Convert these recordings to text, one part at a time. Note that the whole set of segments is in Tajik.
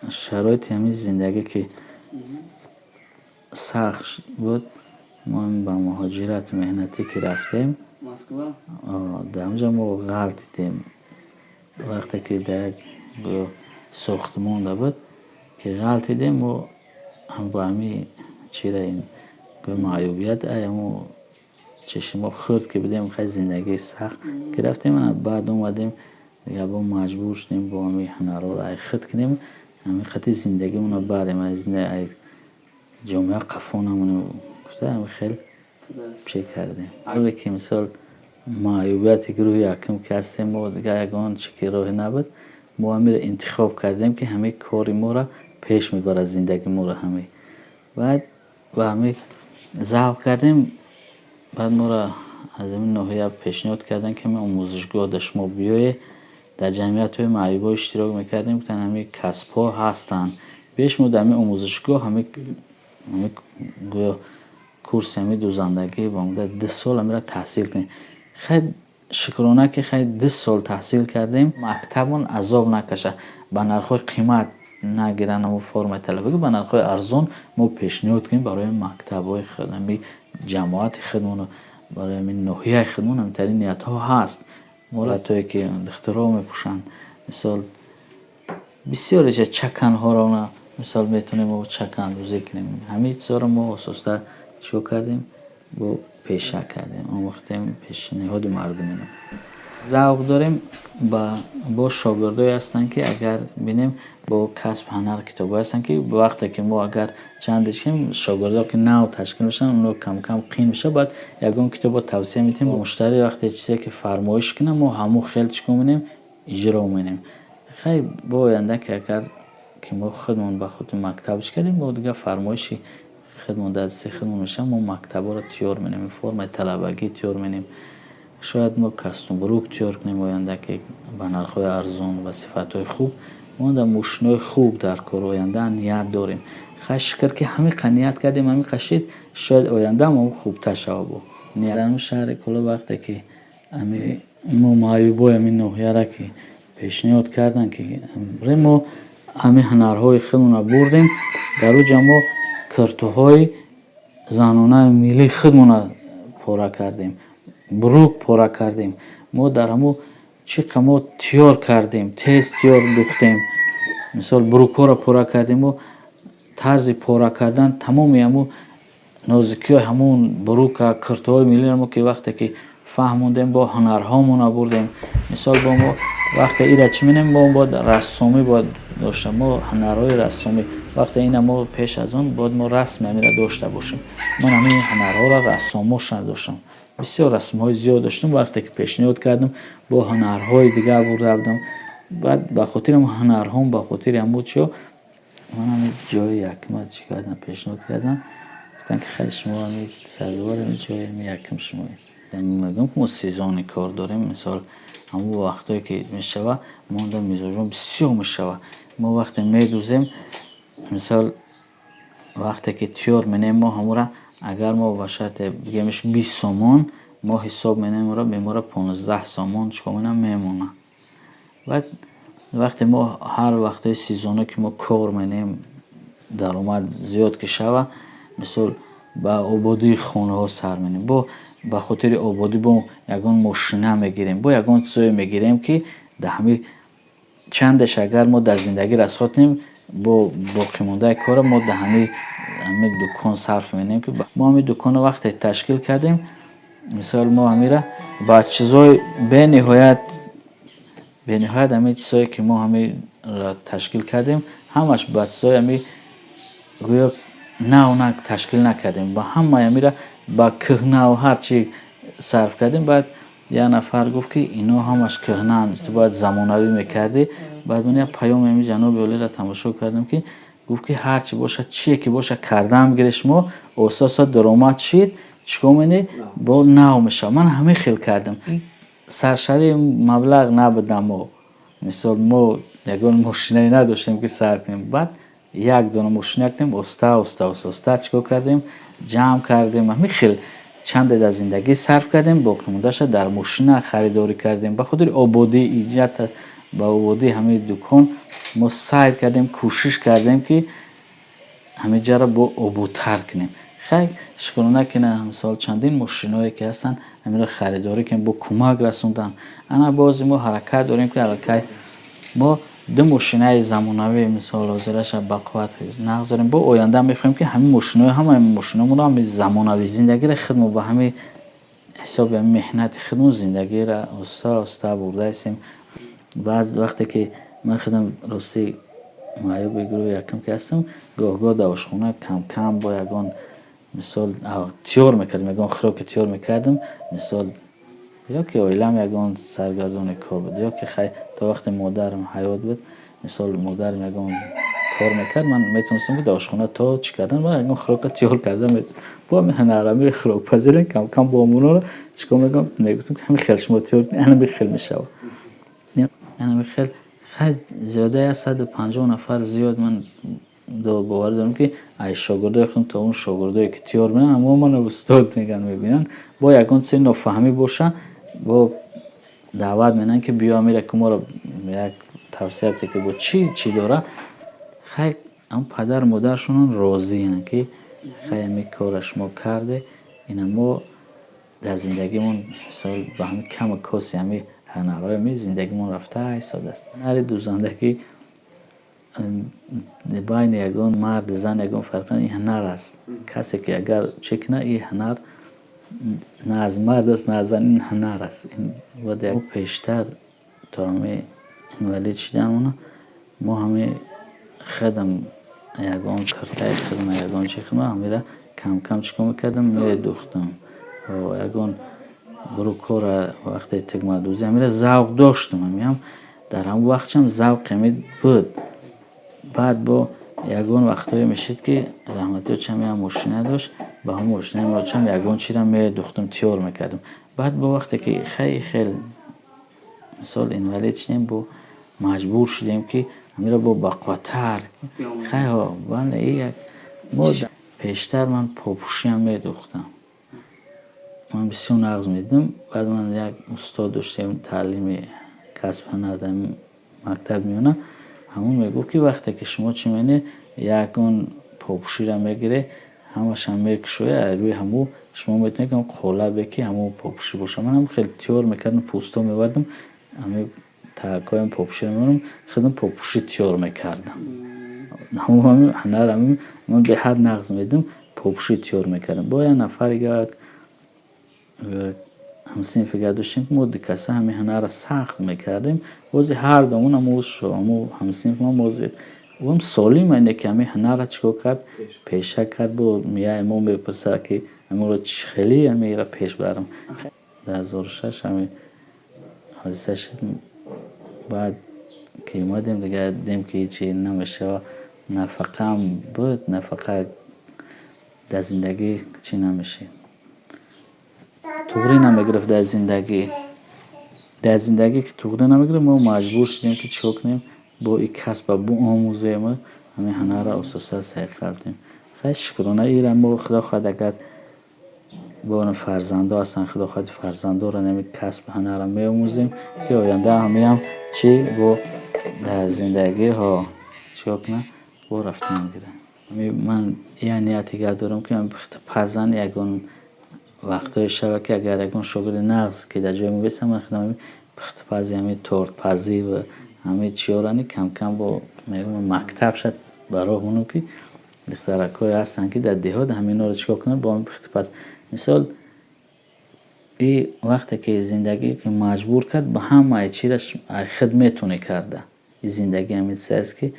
Шароити ҳамин зиндагӣ ки сахт буд, мо ба муҳоҷирати меҳнатӣ ки рафтем, дар онҷо мо ғалтидем. Вақте ки дар як сохтмонда буд ки ғалтидем, мо бо ҳамин чира маъюбият ҳамо чишмо хурд ки будем, хай зиндагии сахт ки рафтем, баъд омадем, дигар бо маҷбур шудем бо ҳамин ҳунарҳоро ай худ кунем, ҳамин хати зиндагимонро барем, ай ҷомеа қафо намонем гуфта, ҳамин хел чӣ кардем. Ҳоле ки мисол маъюбияти гурӯҳи якум ки ҳастем, мо дигар ягон чӣ ки роҳе набуд, мо ҳаминро интихоб кардем, ки ҳамин кори моро пеш мебарад, зиндагии моро ҳамин. Баъд ба ҳамин завқ кардем. Баъд моро аз ҳамин ноҳия пешниҳод карданд, ки ҳамин омӯзишгоҳ дар шумо биёед. Дар ҷамъиятҳои маъюбҳо иштирок мекардем, гуфтанд, ҳамин касбҳо ҳастанд, беш мо дар ҳамин омӯзишгоҳ ҳамин гӯё курси ҳамин дӯзандагӣ ба муддати 2 сол ҳаминро таҳсил кунем. Хай, шукрона, ки хай 2 сол таҳсил кардем. Мактабмон азоб накашад, ба нархҳои қимат нагиранд ҳамун формаи талабагӣ, ба нархҳои арзон мо пешниҳод кунем барои мактабҳои ҳамин ҷамоати худмону барои ҳамин ноҳияи худмон. Ҳаминтарин ниятҳо ҳаст. Ҳолатҳое ки духтурҳо мепӯшанд, мисол, бисёре чаканҳоро, мисол, метавонем мо чакандӯзӣ кунем. Ҳамин чизҳоро мо ососта чико кардем, бо пеша кардем, омӯхтем, пешниҳоди мардум менамоем. Завқ дорем. Бо шогирдое ҳастанд, ки агар бинем, бо касб, ҳунар, китобҳое ҳастанд, ки вақте ки мо агар чандеш кунем, шогирдо ки нав ташкил мешаванд, онҳо камкам қин мешавад. Баъд ягон китобро тавсия медиҳем. Муштарӣ вақте чизе ки фармоиш кунад, мо ҳамон хел чӣ кор менем, иҷро менем. Хай, бо оянда ки агар ки мо худмон ба худ мактаб кардем, мо дигар фармоиши худмон дар дасти худмон мешавад, мо мактабҳоро тиёр менем, формаи талабагӣ тиёр менем. Шояд мо костюм брюк тиёр кунем оянда, ки ба нархҳои арзон ва сифатҳои хуб. Мо дар мошинои хуб дар кор оянда ният дорем. Хай, шукр, ки ҳамин ният кардем, ҳамин қашид, шояд ояндаам хубтар шавад. Бо дар ҳамин шаҳри Кӯлоб, вақте ки ами мо маъюбои ҳамин ноҳияра ки пешниҳод карданд, ки мо ҳамин ҳунарҳои худмонро бурдем, дар уҷа мо куртаҳои занонаи миллии худмонро пора кардем, брюк пора кардем. Мо дар ҳамун чӣ қа мо тиёр кардем, тез тиёр духтем. Мисол, брюкҳоро пора кардем, мо тарзи пора кардан, тамоми ҳамун нозикиҳои ҳамун брюка, куртаҳои миллиро мо ки вақте ки фаҳмондем, бо ҳунарҳомонро бурдем. Мисол, бо мо вақте ира чӣ менем, мо бояд рассомӣ бояд дошта, мо ҳунарҳои рассомӣ. Вақте ина мо пеш аз он бояд мо расми ҳаминро дошта бошем. Ман ҳамин ҳунарҳоро, рассомошро доштам, бисёр расмҳои зиёд доштам. Вақте ки пешниҳод кардам, бо ҳунарҳои дигар бурда будам. Баъд ба хотири ҳамун ҳунарҳом, ба хотири ҳамун чиё, ман ҳамин ҷои якума чӣ кардам, пешниҳод кардам. Гуфтанд, ки хеле шумо ҳамин сазовори ҷои якум шумоед. Мегӯям, ки мо сезонный кор дорем. Мисол, ҳамун вақтое ки мешава, монда мизоҷон бисёр мешава. Мо вақте медӯзем, мисол, вақте ки тиёр менем, мо ҳамура агар мо ба шарте бигемш 20 сомон мо ҳисоб менем, ӯро бемора 15 сомон чикор менам, мемонад. Баъд вақте мо ҳар вақтҳои сезоно ки мо кор менем, даромад зиёд ки шава, мисол, ба ободии хонаҳо сар менем, бо ба хотири ободӣ бо ягон мошина мегирем, бо ягон чизое мегирем, ки дар ҳамин чандеш агар мо дар зиндагӣ расход кунем, бо боқимондаи корро мо дар ҳамин дукон сарф менем. Ки мо ҳамин дуконро вақте ташкил кардем, мисол, мо ҳамира ба чизҳои бениҳоят, бениҳоят, ҳамин чизҳое ки мо ҳаминро ташкил кардем, ҳамаш ба чизҳои ҳамин гӯё нав на ташкил накардем, ба ҳамаи ҳамира ба кӯҳнаву ҳарчи сарф кардем. Баъд як нафар гуфт, ки ино ҳамаш кӯҳнаанд, ту бояд замонавӣ мекардӣ. Баъд ман як паёми ҳамин ҷаноби олиро тамошо кардам, ки гуфт, ки ҳарчи бошад, чие ки бошад, кардаам гире, шумо оста оста даромад шид, чикор менӣ, бо нав мешавад. Ман ҳамин хел кардам. Саршавии маблағ набуда. Мо, мисол, мо ягон мошинае надоштем, ки сар кунем. Баъд як дона мошина кунем, оста оста, оста оста чикор кардем, ҷамъ кардем. Ҳамин хел чанде дар зиндагӣ сарф кардем, боқимондаша дар мошина харидорӣ кардем, ба хотири ободии иҷата. Ба ободии ҳамаи дукон мо сай кардем, кӯшиш кардем, ки ҳамин ҷаро бо ободтар кунем. Хай, шукрона ки мисол чандин мошиное ки ҳастанд, ҳаминро харидорӣ кунем, бо кӯмак расондан. Ана бози мо ҳаракат дорем, ки аллакай мо ду мошинаи замонавӣ, мисол, ҳозираша ба қувват нағз дорем. Бо оянда мехоҳем, ки ҳамин мошинои, ҳамаи мошиномонро ҳами замонавӣ, зиндагиро худмо ба ҳамин ҳисоби ҳамин меҳнати худмон зиндагиро оста оста бурдаистем. Баъз вақте ки ман худам, ростӣ, маъюби гурӯҳи якум ки ҳастам, гоҳ-гоҳ дар ошхона кам-кам бо ягон, мисол, тиёр мекардем, ягон хӯроке тиёр мекардем, мисол, ё ки оилам ягон саргардони кор буд, ё ки, хай, то вақте модарам ҳаёт буд, мисол, модарам ягон кор мекард, ман метавонистам, ки дар ошхона то чӣ кардан, ман ягон хӯрока тиёр карда, бо ҳамин ҳунарами хӯрокпазирем, кам-кам бо ҳамонҳоро чикор мекунам, мегуфтам, ки ҳамин хел шумо тиёр кунед, ҳамин хел мешавад, ҳамин хел. Хай, зиёда 150 нафар зиёд ман боварӣ дорам, ки ай шогирдои худам то он шогирдое ки тиёр мекунанд, ҳамо маро устод мегӯянд, мебинанд. Бо ягон чизи нофаҳмӣ боша, бо даъват менанд, ки биё, амира, ки моро як тавсия бите, ки бо чӣ чӣ дора. Хай, ам падару модаршонам розианд, ки хай, ҳамин корро шумо карде, ина мо дар зиндагимон, мисол, ба ҳамин каму коси ҳамин ҳунарҳои ҳамин зиндагимон рафта истодааст. Ҳунари дӯзандагӣ байни ягон марду зан ягон фарқ, ин ҳунар аст. Касе ки агар чӣ кунад, ин ҳунар на аз мард аст, на аз зан, ин ҳунар аст. Пештар то ҳамин инвалид шиданмона мо ҳамин худам ягон куртаи худам, ягон чи худам ҳамира кам-кам чӣ кор мекардам, медӯхтам. Ягон брюкора вақте тугмадӯзӣ ҳамира завқ доштам, ҳамиам дар ҳамон вақтчам завқи ҳамин буд. Баъд бо ягон вақтҳое мешид, ки раҳматӣ очам як мошина дошт, ба ҳамон мошинаи очам ягон чиро медӯхтам, тиёр мекардам. Баъд бо вақте ки хеле хел, мисол, инвалид шудем, бо маҷбур шудем, ки ҳамиро бо бақувваттар. Хай, бале, як мо пештар ман попӯшиам медӯхтам, ман бисёр нағз медидам. Баъд ман як устод доштем, таълими касб ҳунар дар мактаб миёна, ҳамон мегуфт, ки вақте ки шумо чӣ менед, ягон попӯширо мегиред, ҳамашам мекушоед, аз рӯи ҳамун шумо метавонед, ки қолабе ки ҳамон попӯшӣ бошад. Ман ҳам хеле тиёр мекардам, пӯсто меовардам, ҳамин таакҳои попӯширо меовардам, худам попӯшӣ тиёр мекардам. Ҳамон ҳунар ман беҳад нағз медидам, попӯшӣ тиёр мекардам. Бо як нафари як ҳамсинфига доштем, ки мо ду каса ҳамин ҳунарро сахт мекардем. Бози ҳар дуамон ҳамун ҳамсинфмон бози ӯам солим, ине ки ҳамин ҳунарро чӣ кор кард, пеша кард. Бо мияи мо мепурсад, ки ҳамонро чӣ хеле ҳаминро пеш барам. 2006 ҳамин ҳодиса шуд. Баъд ки омадем, дигар дидем, ки ҳечи намешавад. Нафақаам буд, нафақа дар зиндагӣ чӣ намешид, туғрӣ намегирифт дар зиндагӣ. Дар зиндагӣ ки туғрӣ намегирифт, мо маҷбур шудем, ки чӣ кор кунем, бо ин касба биомӯзем, ҳамин ҳунарро оста-оста сайқал диҳем. Хай, шукрона, ира мо, худо хоҳад, агар бо фарзандо ҳастанд, худо хоҳад, фарзандоро ҳамин касб ҳунарро меомӯзем, ки оянда ҳамиам чӣ бо дар зиндагиҳо чӣ кор кунанд, бо рафтан гиранд. Ман як нияти дигар дорам, ки пазан ягон вақтҳое шавад, ки агар ягон шогирди нағз ки дар ҷои мо бесам, ман худам пухтупази, ҳамин тортпазӣ ва ҳамин чиёро кам-кам бо мегӯям, мактаб шад ба роҳ монам, ки духтаракҳое ҳастанд, ки дар деҳот ҳаминҳоро чӣ кор кунанд, бо ҳамин пухтупаз. Мисол, и вақте ки зиндагӣ ки маҷбур кард, ба ҳамаи чираш худ метавонӣ карда. И зиндагӣ ҳамин чизе аст, ки,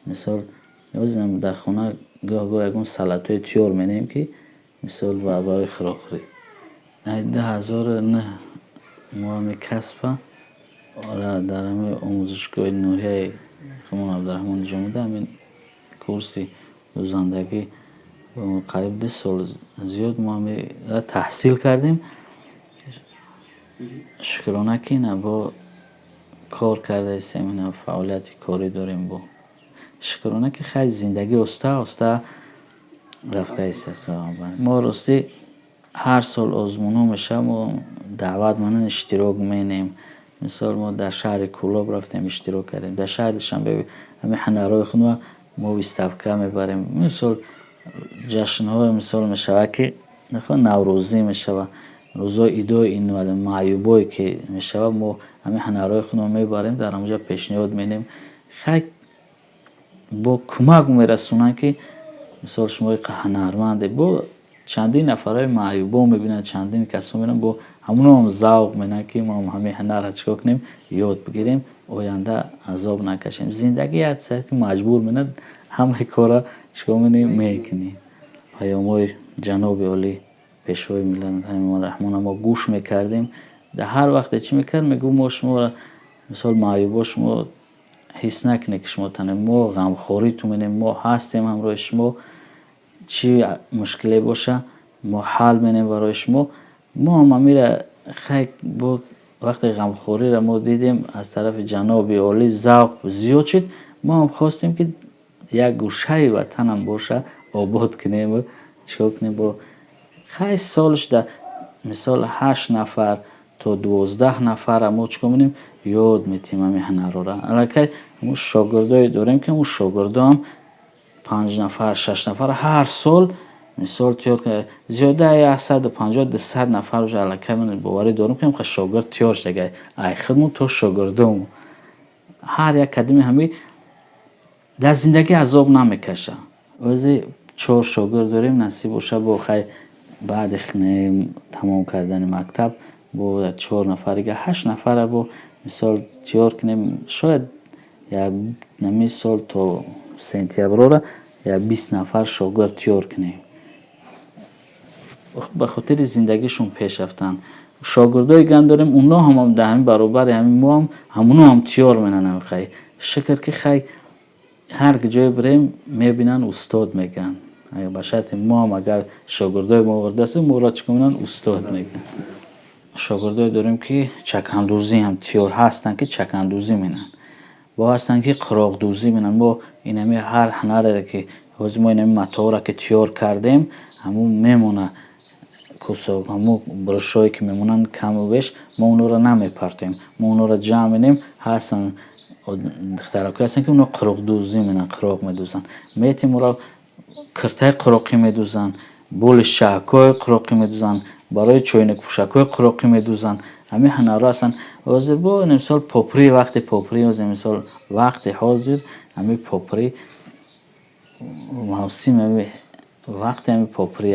мисол, дар хона гоҳ-гоҳ ягон салатҳое тиёр менаем, ки, мисол, барои хӯрокхӯрӣ. 2009 мо ҳамин касба дар ҳамин омӯзишгоҳи ноҳияи худмон Абдураҳмони Ҷомида, ҳамин курси дӯзандагӣ, қариб 2 сол зиёд мо ҳаминро таҳсил кардем. Шукрона, ки ина бо кор кардаистем, ина фаъолияти корӣ дорем. Бо шукрона, ки хай, зиндагӣ оста оста рафта истааст. Мо, ростӣ, ҳар сол озмунҳо мешавад, мо даъват менан, иштирок менем. Мисол, мо дар шаҳри Кӯлоб рафтем, иштирок кардем. Дар шаҳри Душанбе ҳамин ҳунарҳои худро мо выставка мебарем. Мисол, ҷашнҳое, мисол, мешавад, ки Наврӯзӣ мешавад, рӯзҳои идои маъюбое ки мешавад, мо ҳамин ҳунарҳои худро мебарем, дар ҳамонҷо пешниҳод медиҳем. Хай, бо кӯмак мерасонанд, ки мисол, шумо иқа ҳунарманде. Бо чандин нафарҳои маъюбо мебинанд, чандин касо мебинанд, бо ҳамоноам завқ менанд, ки мо ҳамин ҳунарро чикор кунем, ёд бигирем, оянда азоб накашем. Зиндагӣ як чизе ки маҷбур менад, ҳамаи корро чикор менем, мекунем. Паёмҳои ҷаноби олӣ, Пешвои миллат Эмомалӣ Раҳмонро мо гӯш мекардем. Дар ҳар вақте чӣ мекард, мегуфт: мо шуморо, мисол, маъюбо, шумо ҳис накунед, ки шумо танҳо, мо ғамхоритон менем, мо ҳастем ҳамроҳи шумо, чӣ мушкиле боша, мо ҳал менем барои шумо. Мо ҳам ҳамира, хай, бо вақте ғамхориро мо дидем аз тарафи ҷаноби олӣ, завқ зиёд шуд. Мо ҳам хостем, ки як гӯшаи ватанам боша, обод кунему чикор кунем. Бо хай, сол шуда, мисол, ҳашт нафар то 12 нафара мо чикор менем, ёд метиҳем ҳамин ҳунарҳоро. Аллакай мо шогирдое дорем, ки ҳамун шогирдоам панҷ нафар, шаш нафар ҳар сол, мисол, тиёр. Зиёда 150, 200 нафар уже аллакай ман боварӣ дорам, ки ҳамқа шогирд тиёр шудага, ай худмон то шогирдому. Ҳар як кадами ҳамин дар зиндагӣ азоб намекаша. Ози чор шогирд дорем. Насиб боша, бо хай, баъди тамом кардани мактаб бо чор нафарига, ҳашт нафара бо, мисол, тиёр кунем. Шояд нами сол то сентяброра як 20 нафар шогирд тиёр кунем, ба хотири зиндагишон пеш рафтан. Шогирдои ган дорем, оно ҳам дар ҳамин баробари ҳамин мо ҳам ҳамоно ҳам тиёр менанам. Хай, шукр, ки хай, ҳар ҷое бирем, мебинанд, устод мегӯянд. Ба шарти мо ҳам агар шогирдои мо овардаастем, моро чӣ кунанд, устод мегӯянд. Шогирдое дорем, ки чакандӯзӣ ҳам тиёр ҳастанд, ки чакандӯзӣ менанд, бо ҳастанд, ки қироқдӯзӣ менанд. Мо инами ҳар ҳунареро, ки ҳозир мо инами матоъро ки тиёр кардем, ҳамун мемона, кусок, ҳамун бурушҳое ки мемонанд, каму беш, мо онҳоро намепартоем, мо онҳоро ҷамъ менем. Ҳастанд духтаракое ҳастанд, ки онҳо қироқдӯзӣ менанд, қироқ медӯзанд, метем ӯро, киртаи қироқӣ медӯзанд, боли шаҳкҳои қироқӣ медӯзанд, барои чойникпӯшакҳои қироқӣ медӯзанд. Ҳамин ҳунарҳо ҳастанд. Ҳозир бо мисол попри, вақти попри, ҳозир, мисол, вақти ҳозир ҳамин попри мавсим, ҳами вақти ҳами попри.